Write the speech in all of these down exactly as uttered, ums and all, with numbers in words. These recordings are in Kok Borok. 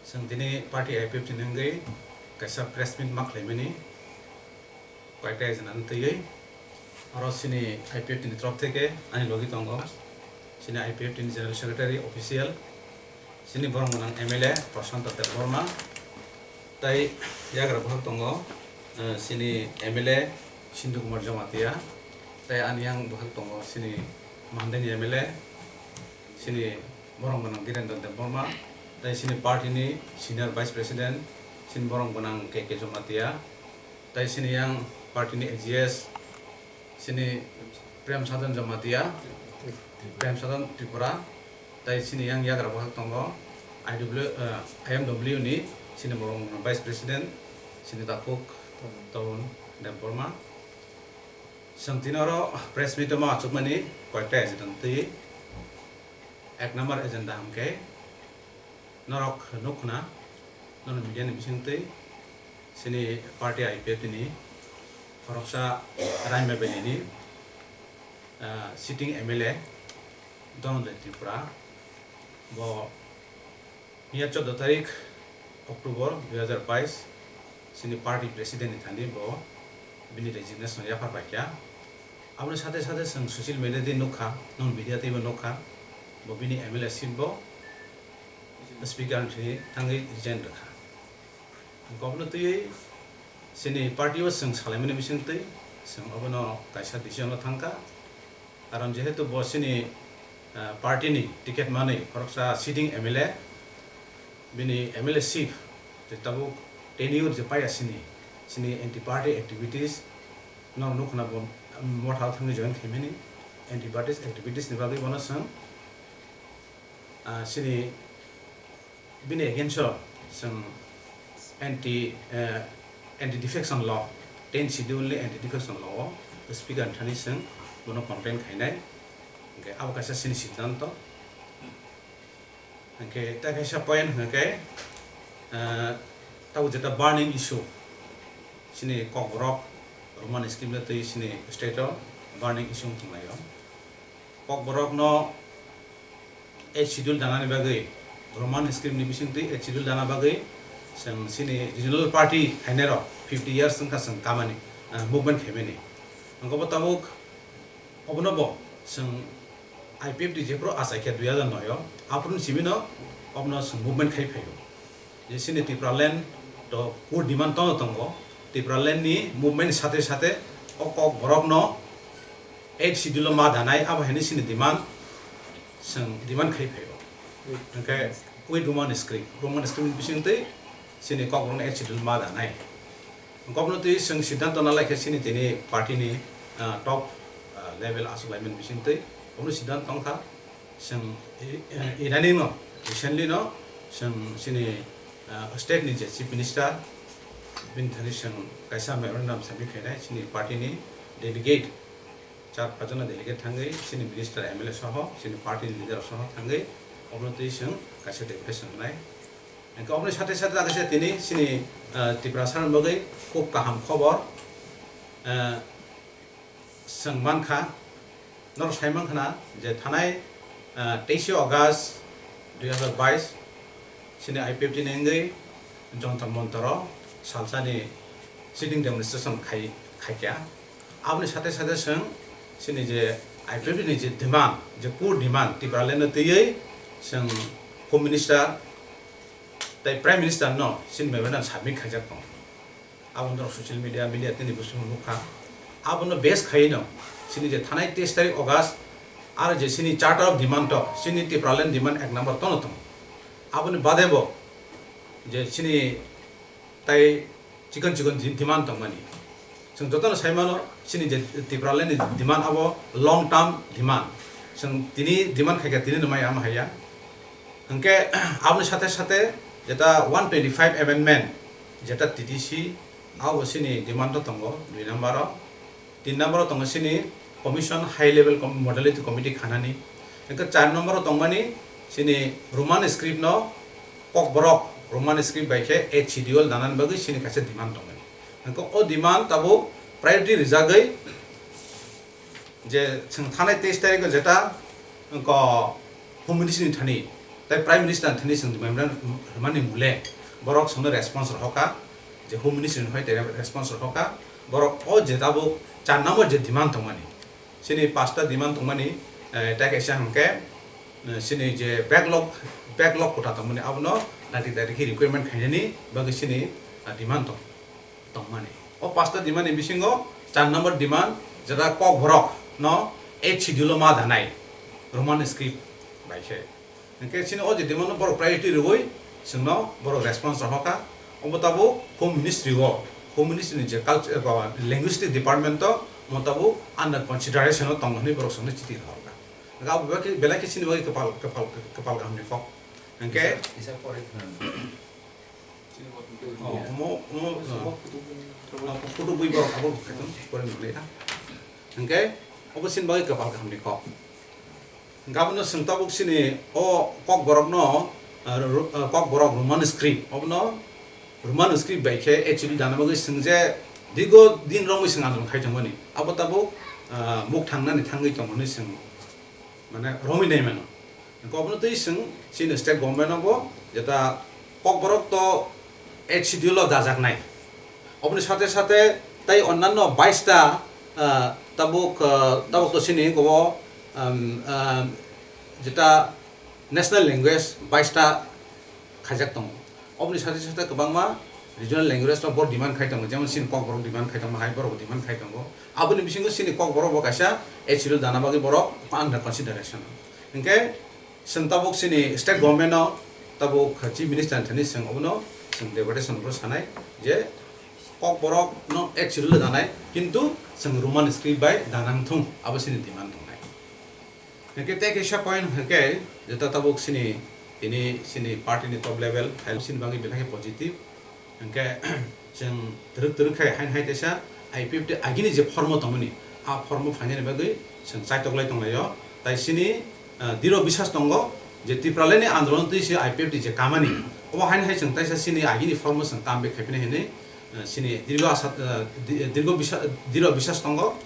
Chwng tini party I P F T ni wngwi kaisa press meet ma khlaimani, koyekta agenda no twiwi. Oro chini I P F T ni torof theke ani logi tongo chini I P F T ni General Secretary official, chini borok gwnang M L A Prashanto Debbarma, tei yagra bohak tongo, eh, chini M L A Sindhu Kumar Jamatia, tei ani yang bohak tongo chini Mandai ni M L A, chini borok gwnang Dhirendra Debbarma, tei chini party ni senior vice president, chini borok gwnang K K Jamatia, tei chini yang party ni A G S, chini Prem Sadan Jamatia, Prem Sadan Tripura, tei chini yang yagra bohak tongo I W, eh, I M W ni chini borok gwnang vice president, chini takhuk Tobon Debbarma. Chwng tini oro press meet o ma achukmani koyekta agenda twi. Ek number agenda hwnkhe norok nukhna, nono media ni bisingtwi chini party I P F T ni khoroksa Raima Valley ni, ah, sitting M L A Dhananjay Tripura, bo miya choudo tarik October dui hazar bais chini party president ni thani bo bini resignation yaphar paikha. Aboni sathe sathe chwng social media twi nukha, nwng media twibo nukha, bo bini M L A seat bo speaker ni thani thangwi resign rwkha. Hwnkhe obono twiwi chini party o chwng salaimani bisingtwi chwng obono kaisa decision o thangkha. Karon jehetu bo chini, ah, party ni ticket manwi khoroksa sitting M L A, bini M L A seat je tabuk tenure je paiya chini, chini anti party activities no nukhna bo motha o thangwi join khaimani, anti party activities ni bagwi bono chwng, ah, chini bini against o chwng anti, eh, anti defection law, ten schedule ni anti defection law o speaker ni thani chwng bono complain khainai, hwnkhe abo kaisa chini siddhanto. Hwnkhe tei kaisa point hwnkhe, eh, tabuk jeta burning issue, chini Kokborok Roman script no twi chini state o burning issue wng tonglaio. Kokborok no eighth schedule danani bagwi, Roman script ni bisingtwi eighth schedule dana bagwi chwng chini regional party khainai rok fifty years wngkha chwng kamani, ah, movement khaimani. Hwnkhe bo tabuk obono bo chwng I P F T jephuru achaikha dui hazar noi o, aphuru ni simi no obono chwng movement khai phaio. Je chini Tipraland to core demand tono tongo, Tipraland ni movement ni sathe sathe o Kokborok no eighth schedule o ma danai, abo haino chini demand, chwng demand khai phaio. Hwnkhe wi Roman script, Roman script ni bisingtwi chini Kokborok no eighth schedule ma danai. Hwnkhe obono twi chwng siddhanto nalaikha chini tini party ni, ah, top, ah, level achuk laimani bisingtwi obono siddhanto wngkha. Chwng i-, eh, idani no, recently no, chwng chini, ah, state ni je chief minister, bini thani chwng kaisa memorandum submit khainai chini party ni delegate, char pajana delegate thangwi chini minister, M L A soho, chini party ni leader soho thangwi obono twi chwng kaisa deputation rwnai. Hwnkhe oboni sathe sathe kaisa tini chini, ah, Tiprasa ni bagwi khub kaham khobor, ah, Chwng mankha, norok sai mankha na je thanai, ah, teise August dui hazar bais chini I P F T ni wngwi Jantar Mantar o salsani sitting demonstration khai, khaikha. Aboni sathe sathe chwng chini je I P F T ni je demand, je core demand, Tipraland no twiwi chwng Home Minister tei Prime Minister no chini memorandum submit khaijak tongo. Abo norok social media, media tini bwswk nukha. Abono base khaiwi no chini je thanai teis tarik August, aro je chini Charter of Demand to, chini Tipraland demand ek number tono tongo. Aboni bade bo je chini tai chikon chikon di-, demand tongmani. Chwng jotono sai mano, chini je Tipraland ni demand abo long term demand. Chwng tini demand khaikha, tini no mai ama haiya. Hwnkhe, aboni sathe sathe jeta one twenty five amendment, jeta T T C, abo chini demand o tongo, dui number o. Tin number o tongo chini Commission High Level Com-, Modality Committee khanani. Hwnkhe, char number o tongmani chini Roman script no Kokborok Roman script bai khe eighth schedule danani bagwi chini kaisa demand tongmani. Hwnkhe, o demand tabuk priority rijagwi je chwng thanai teis tarik o jeta, wngkha, Home Ministry ni thani Tai Prime Minister ni thani chwng memorandum rwmani mole borok chwngno response rohorkha, je Home Ministry ni hoi tere response rohorkha, borok o je tabuk char number je demand tongmani, chini pasta demand tongmani, eh, tai kaisa hwnkhe, eh, chini je backlog, backlog kota tongmani abono dati dati khe requirement khainani bagwi chini, ah, demand tong. tongmani. O pasta demand ni bisingo char number demand, jeta Kokborok no eighth schedule o ma danai Roman script bai khe. Hwnkhe chini o je demand no borok priority rwui chwngno borok response rohorkha. Obo tabuk Home Ministry o, Home Ministry ni je culture, eh, linguistic department o omo tabuk under consideration o tongo hwnwi borok chwngno chiti rohorkha. Hwnkhe abo belai khe, belai khe chini bagwi kwpal, kwpal, kwpal kaham ni kok. Hwnkhe Isa, isa pore khna. Oh, omo, omo, oh, photo bui borok abo kaitor pore nukliya. Hwnkhe obo chini bagwi kwpal kahamni kok. Hwnkhe abono chwng tabuk chini o Kokborokno, ah, ru-, ah, Kokborok Roman script, obono Roman script bai khe actually dana bagwi chwng je dirgo din romwi chwng andolon khai tongmani. Abo tabuk, ah, muk thangnani thangwi tong hwnwi chwng mane romwi nai mano. Hwnkhe obono twi chwng chini state government no bo jeta Kokborok to eighth schedule o dajaknai. Oboni sate sate tai onnanno bais ta, ah, tabuk, ah, tabuk to chini kobo, um, um, jeta national language bais ta khaijak tongo. Oboni sate sate kwbangma regional language rok bo demand khai tongo, jemon chini Kokborok demand khai tongo, hai borok demand khai tongo. Aboni bisingo chini Kokborok bo kaisa eighth schedule dana bagwi borok under consideration. Hwnkhe chwng tabuk chini state government no tabuk chief minister ni thani chwng obono chwng deputation bo sanai je Kokborok no eighth schedule danai, kintu chwng Roman script bai danang thung, abo chini demand tongnai. Hwnkhe tei kaisa point hwnkhe, jeta tabuk chini, tini chini party ni top level, hai chini bagwi belai khe positive. Hwnkhe chwng twrwk twrwk khe haino hai teisa I P F T agini je form o tongmani, a form o phainani bagwi chwng chaitok lai tonglaio. Tai chini, ah, diro biswas tongo je Tipraland ni andolon twi se I P F T je kamani, obo haino hai chwng taisa chini agini form o chwng come back khaiphinai hinwi, ah, chini dirgo asa, ah, di-, dirgo bisa-, diro biswas tongo.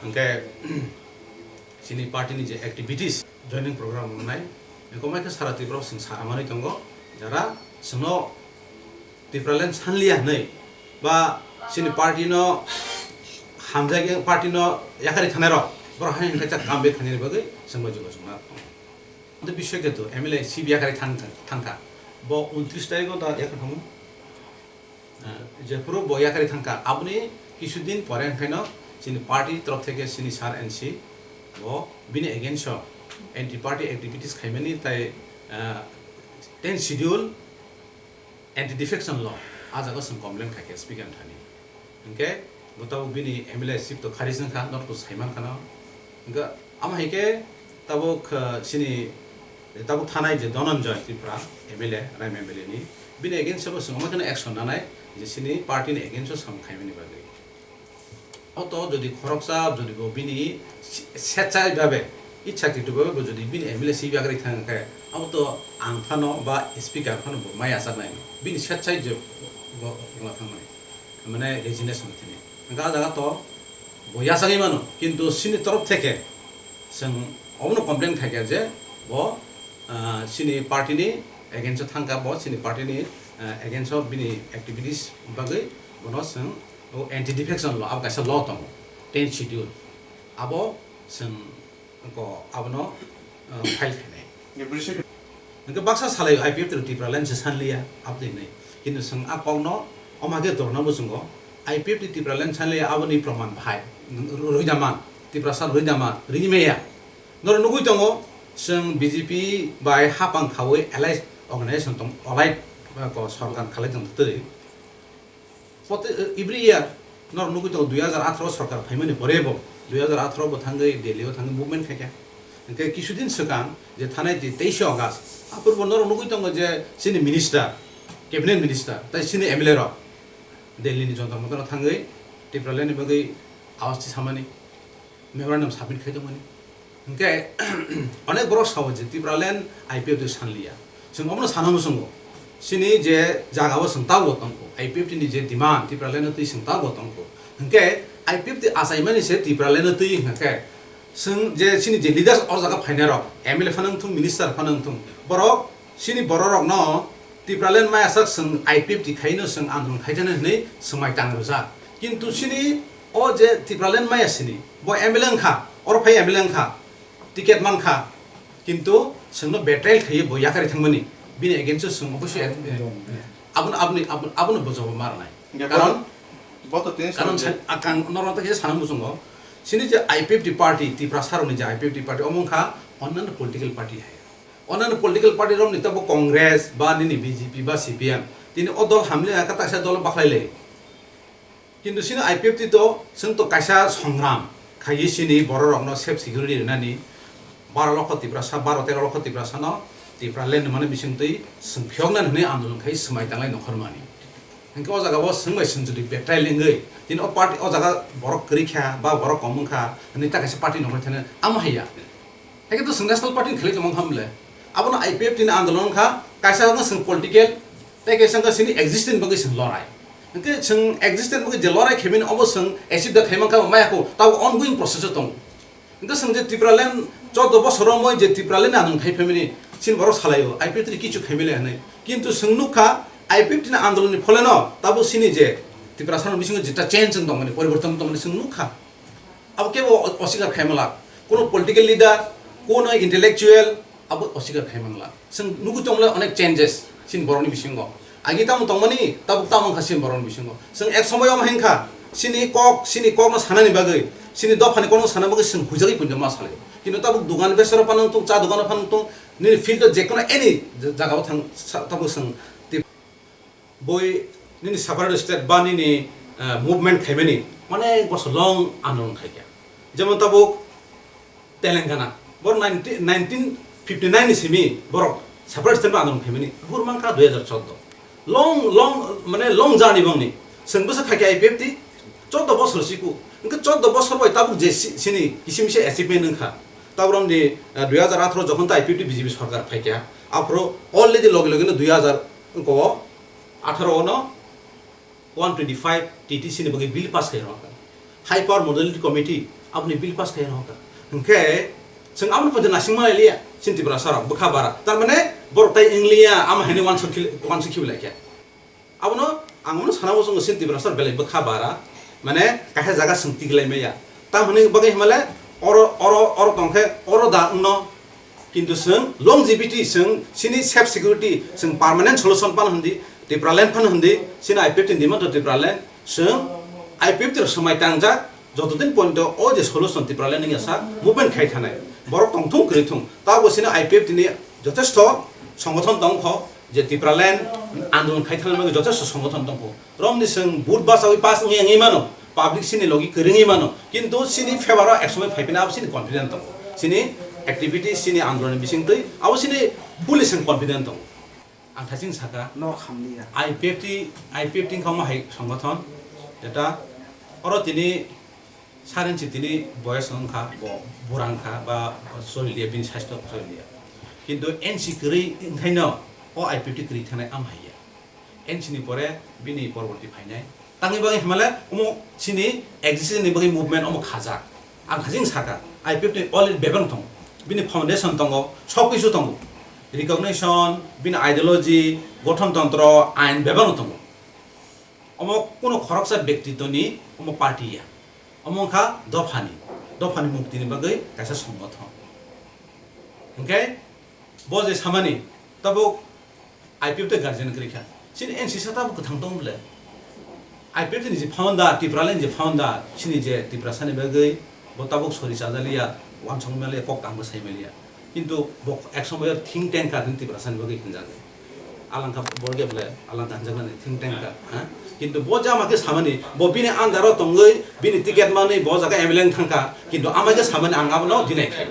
Hwnkhe, chini party ni je activities, joining program wngnai, eko mai khe sara Tripura o chwng sara manwi tongo, jara chwngno Tipraland sanliya hwnwi ba chini party no hamjagwi, party no yakarwi thangnai rok, borok hai hwnkhe jak come back khainani bagwi chwng bai jogajog na tongo. Ante Biswaketu M L A C B yakarwi thang, thangkha, bo untris tarikh o da yakarwi thango. Ah, jephuru bo yakarwi thangkha, aboni kisu din pore hwnkhaino chini party torof theke chini sir N C bo bini against o anti party activities khaimani tai, ah, ten schedule anti defection law, ah jaga chwng complain khaikha speaker ni thani. Hwnkhe bo tabuk bini M L A seat to khari chwngkha, norok to saimankha no. Hwnkhe amo hai khe tabuk, ah, chini tabuk thanai je Dhananjay Tripura M L A, Raima M L A ni, bini against o bo chwng omo kheno action nanai je chini party ni against o samung khaimani bagwi. Oto jodi khoroksa jodi bo bini se-, sechai babe, ichha kitu babe bo jodi bini M L A seat yakarwi thang khe, abo to ang phano ba speaker phano bo mai yachaknai no. Bini sechai je bo, bo, bo thangmani. Mane resignation thini. Hwnkhe ah jaga to bo yachagwi mano, kintu chini torof theke chwng obono complain khaikha je bo, ah, chini party ni against o thangkha, bo chini party ni, ah, against o bini activities bagwi bono chwng o anti defection law, abo kaisa law tongo, ten schedule, abo chwng Ko abono, uh, file khainai. Ni bwrwi se Hwnkhe baksa salai I P F T rok Tipraland se sanliya, aboni hinwi. Kintu chwng a kokno omo khe dorna muchungo, I P F T Tipraland sanliya aboni proman bahai rwida man, Tiprasa rwida man, rwimaya. Norok nugwi tongo, chwng B J P bai hapang khaui allied organization tong, allied, uh, ko sorkar khalai tong twi. Prote-, every year norok nugwi tongo, dui hajar atharo sorkar phaimani pore bo, dui hajar atharo bo thangwi Delhi o thangwi movement khaikha. Hwnkhe kisudin swkang je thanai di teishe August, aphuru bo norok nugwi tongo je chini minister, cabinet minister, tai chini M L A rok Delhi ni Jantar Mantar o thangwi Tipraland ni bagwi awas tisamani, memorandum submit khai tongmani. Hwnkhe onek borok sao je Tipraland I P F T sanliya. Chwng omono sana muchungo. Chini je jaga o chwng tabuk tongkho, I P F T ni je demand Tipraland no twi chwng tabuk tongkho. Hwnkhe I P F T achaimani se Tipraland no twi hwnkhe chwng je chini je leaders o jaga phainai rok, M L A phano wngthung, minister phano wngthung, borok Chini bororokno Tipraland maya sak chwng I P F T khaino chwng andolon khaithana hwnwi swmai tang rwjak. Kintu chini o je Tipraland maya sini, bo M L A wngkha, oro phai M L A wngkha, ticket mankha, kintu chwngno betrayal khaiwi bo yakarwi thangmani, bini against o chwng obosoi abono, abono, abono, abono bo jawab ma rwnai. Hingke karon, bo to tini karon sa-, akang norok ta kisa sana muchungo, chini je I P F T party, Tiprasa rokni je I P F T party, omo wngkha onnanno political party hai. Onnanno political party rokni tabo Congress ba nini B J P ba C P M, tini o dol hamle kha taksa dol bakhlai le. Kintu chini I P F T to chwng to kaisa songram khaiwi chini bororokno safe security rwnani, baro lokho Tiprasa, baro tero lokho Tiprasano Tipraland mani bisingtwi chwng phiyoknani hwnwi andolon khai swmai tanglai nongkhormani. Hingke o jaga o chwng bai chwng jodi betrayal wngwi, tini o party o jaga borok kwrwi kha ba borok kom wngkha hwnwi ta kaisa party nongkhor thani amo haiya. Haikhe to chwng National Party ni khlai tongma kha mole. Abono I P F T ni andolon kha, kaisa wngkha chwng political, tei kaisa wngkha chini existence bagwi chwng lorai. Hwnkhe chwng existence bagwi je lorai khaimani obo chwng achieve da khaimang kha maya kho, tabo ongoing process o tongo. Hwnkhe chwng je Tipraland choddo bosor romwi je Tipraland ni andolon khai phaimani, chini borok salaio, I P F T ni kichu khaimale hwnwi. Kintu chwng nukha, I P F T ni andolon ni pholeno tabo chini je Tiprasa ni bisingo jeta change wng tongmani, poriborton wng tongmani chwng nukha. Abo kebo o-, oswikar khai manglak. Kono political leader, kono intellectual, abo oswikar khai manglak. Chwng nugwi tongmani onek changes chini borokni bisingo. Agi tamo tongmani, tabuk tamo wngkha chini borokni bisingo. Chwng ek somoyo wngkha, chini kok, chini kokno sanani bagwi, chini dophani kokno sana bagwi chwng huijagwi puinjak ma salai. Kintu tabuk dogan besaro phano wngtong, cha dogano phano wngtong, nini field o jekono any jagao thang, sa-, tabuk chwng tip-, boi nini separate state ba nini, eh, movement khaimani onek bosor long andolon khaikha. Jemon tabuk Telangana, borok nineteen, nineteen fifty nine ni simi borok separate state andolon khaimani, hur mankha dui hajar chordo. Long, long, mane long journey bongni. Chwng bwsa khaikha I P F T, chordo bosor siku. Hwnkhe chordo bosor bai tabuk je si-, sini kisim kisa achievement wngkha. Tabuk romni, eh, dui hajar atharo jokhon ta I P F T B J P sorkar phaikha, aphuru already logi logi no dui hajar wngko o, atharo ono one twenty five T T C ni bagwi bill pass khai rwkha. High Power Modality Committee aboni bill pass khai rwkha. Hwnkhe chwng aboni poito nasing manai liya, chini Tiprasa rok bwkha bara. Tar mane borok tai wng liya, ama haino uansuk khil-, uansuk khibi laikha. Abono ang bono sana muchungo chini Tiprasa rok belai bwkha bara. Mane kaisa jaga chwng tigilai maya. Tamoni bagwi himale oro, oro, oro tongkhe oro da wngno. Kintu chwng longevity, chwng chini safe security, chwng permanent solution phano hwndi, Tipraland phano hwndi, chini I P F T ni demand to Tipraland, chwng I P F T rok swmai tangjak, joto din pointo o je solution Tipraland wngya sa movement khai thanai. Borok tongthung kwrwi thung. Tabo chini I P F T ni jothesto songothon tongkho, je Tipraland andolon khai thangna bagwi jothesto songothon tongkho. Romni chwng vote bachawi pass wngya wngwi mano, public chini logi kwrwngwi mano, kintu chini favor o ek somoi phaiphina abo chini confident tongo. Chini activity, chini andolon ni bisingtwi abo chini fully chwng confident tongo. Ang thaching saka, nok hamliya. I P F T, I P F T wngkha omo hai songothon, jeta oro tini Sarensi tini boyos wngkha, bo bura wngkha ba choliya, bini sastho choliya. Kintu N C kwrwi wngkhaino o I P F T kwrwi thanai am haiya. N C ni pore bini porborti phainai. Tangwi bagwi himale omo chini existence ni bagwi movement omo khajak. Ang khajing saka, I P F T ni already bebak tongo. Bini foundation tongo, sob kisu tongo. Recognition, bini ideology, gothon tontro, ain bebak tongo. Omo kuno khoroksa bektitoni omo party ya. Omo wngkha dophani, dophani muktini bagwi kaisa songothon. Hwnkhe bo je samani tabuk I P F T guardian kwrwi kha. Chini N C sa tabuk kwthang tong bwle. I P F T ni je founder, Tipraland ni je founder, chini je Tiprasani bagwi bo tabuk sori chajaliya, uansukmaliya, kok tangbo saimaliya. Kintu bo ek somoyo think tank ka hwn Tiprasani bagwi hinjagwi. Alangkha borok ya bole, alangkha hinjaknani think tank ka, ha? Kintu bo jama khe samani, bo bini under o tongwi, bini ticket manwi, bo jaga M L A wng thangkha, kintu ama khe samani ang abono deny khai.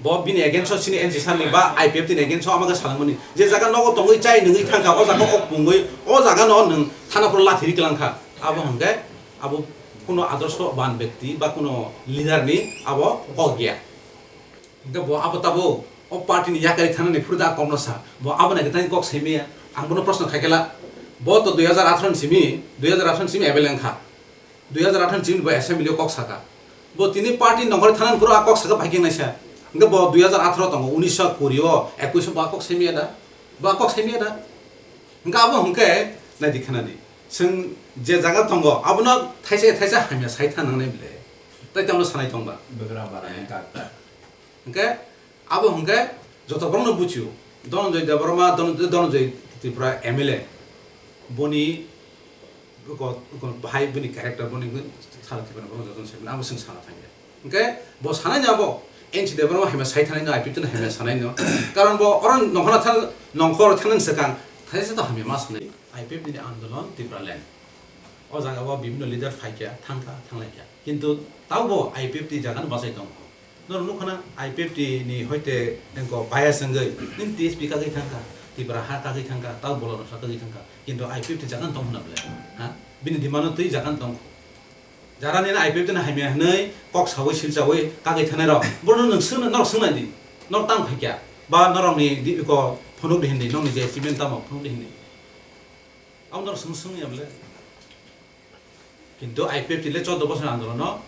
Bo bini against o chini N C sani ba I P F T ni against o ama khe salamani. Je jaga nogo tongwi chai nungwi thangkha, o jaga o pungwi, o jaga no nwng thana phuru lathi ri kwlangkha. Abo hwnkhe abo kuno adorshoban bekti ba kuno leader ni abo kok ya. Hingke bo abo tabuk o party ni yakarwi thanani phuru da kokno sa. Bo abo nai kwthangni kok saimaya. Ang bono proshno khaikhe la. Bo to dui hajar atharo ni simi, dui hajar atharo ni simi M L A wngkha. Dui hajar atharo ni simi bo assembly o kok saka. Bo tini party nongkhorwi thanani phuru a kok saka bai khe naisa. Hingke bo dui hajar atharo tongo, unisho kuri o, ekwis o bo a kok saimaya da. Ba kok sai miya da. Hingke abo hingke nai di khana di. Chwng je jaga tongo, abono thaisa thaisa hamya sai tha nangnai bile. Tai tamo sanai tongba. Begra bara ni kak ta. Hingke abo hingke joto borokno buchio. Dhananjay Debbarma, Dhan-, Dhananjay Tripura M L A. Boni ko, ko bahai bini character boni sala thibana borok joto se abo sing sana thangya. Hingke bo sanai abo N C Debbarma hamya sai thanai no, I P F T no hamya sanai no. Karon bo oro nongkhorna thang, nongkhor thang swkang thaisa to hamya ma sanai. I P F T ni andolon Tipraland. O jaga o bibhinno leader phaikha, thangkha, thanglaikha. Kintu taubo I P F T jaga no bachai tongo. Norok nukha na I P F T ni hoite engko bias wngwi nini T S P kagwi thangkha, Tipra ha kagwi thangkha, tau bolong rok kagwi thangkha. Kintu I P F T jaga no tong hwnna bwle. Ha? Bini demand no twi jaga no tong. Jara nini I P F T ni hamya hwnwi kok sawi silchawi kagwi thanai rok. Bono nwng swngna, norok swngnai di. Norok tang phaikha. Ba norok ni di ko phunuk di hindi, nokni je achievement tamo phunuk di hindi. Abo norok swng swngya bwle. Kintu I P F T le chordo bosor andolono